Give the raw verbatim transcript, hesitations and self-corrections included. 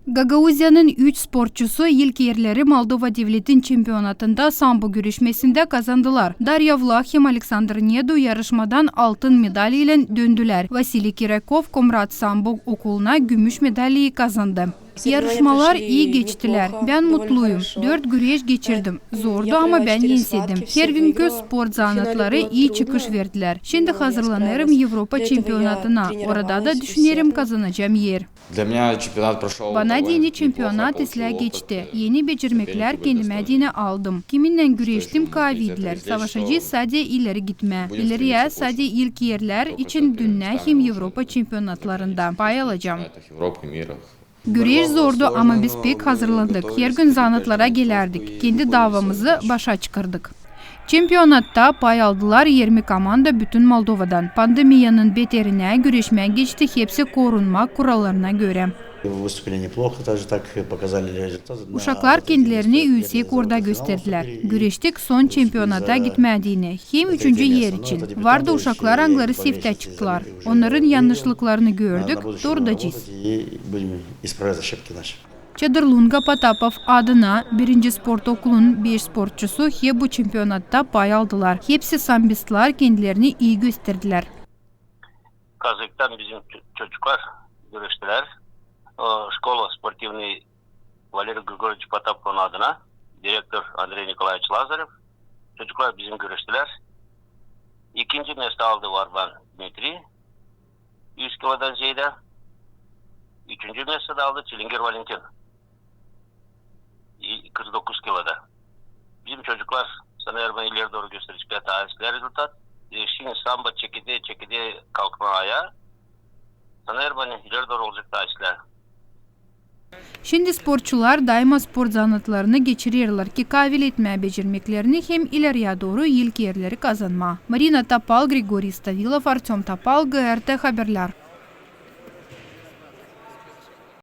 Gagauziyanın üç sportçusu ilk erleri Moldova devletin çempionatında sambo güreşmesindä kazandılar. Darya Vlah hem Aleksandr Nedu yarışmadan altın medal ilän döndülär. Vasiliy Kirakov Komrat sambo okuluna gümüş medali kazandı. Yarışmalar ii geçtilär. Bän mutluyum. Dört güreş geçirdim. Zordu, ama bän ensedim. Hergünkü sport zanaatları ii çıkış verdilär. Şindi hazırlanêrım Evropa çempionatına. Orada da düşünerim, kazanacam er. Bana deyni çempionat islää geçti. Eni becermeklär kendimä deyni aldım. Kiminnän güreştim, kaa verdilär. Savaşacez sade ileri gitmää. İleriyä sade ilk erlär için dünnä hem Evropa çempionatlarında pay alacam. Güreş zordu, ama biz pek hazırlandık. Hergün zanaatlara gelärdik. Kendi davamızı başa çıkardık. Çempionatta pay aldılar irmi komanda bütün Moldovadan. Pandemiyanın beterinä güreşmää geçti hepsi korunma kurallarına görä. Uşaklar kendilerini üüsek orada gösterdilär. Güreştik son çempionata gitmää deyni. Hem üçüncü er için. Vardı uşaklar, angıları seftää çıktılar. Onnarın yannışlıklarını gördük, doorudacez. Чадырлунга Потапов adına birinci sport okulun beş sportçusu hep bu çempionatta pay aldılar. Hepsi sambistlar kendilerini ii gösterdilär. Kazaktan bizim ço-, çocuklar güreştilär. O, şkola sportivnıy Valeriy Grigoryeviç Potapovun adına, direktor Andrey Nikolaeviç Lazarev. Çocuklar bizim güreştilär. İkinci mesto aldı Varban Dmitriy, üz kilodan zeedä. Üçüncü mesto da aldı Çilingir Valentin, i-, kırk dokuz kiloda. Bizim çocuklar, sanêrım, ileri dooru gösterecek taa islää rezultat. E, şindi sambo çekede, çekede kalkma ayaa. Sanêrım, ileri dooru olacek taa islää. Şindi sportçular daima sport zanaatlarını geçirerlär, ki kaaviletmää becermeklerini hem ileriyä dooru ilk erleri kazanmaa. Marina Topal, Grigoriy Stavilov, Artёm Topal, G R T Haberlär.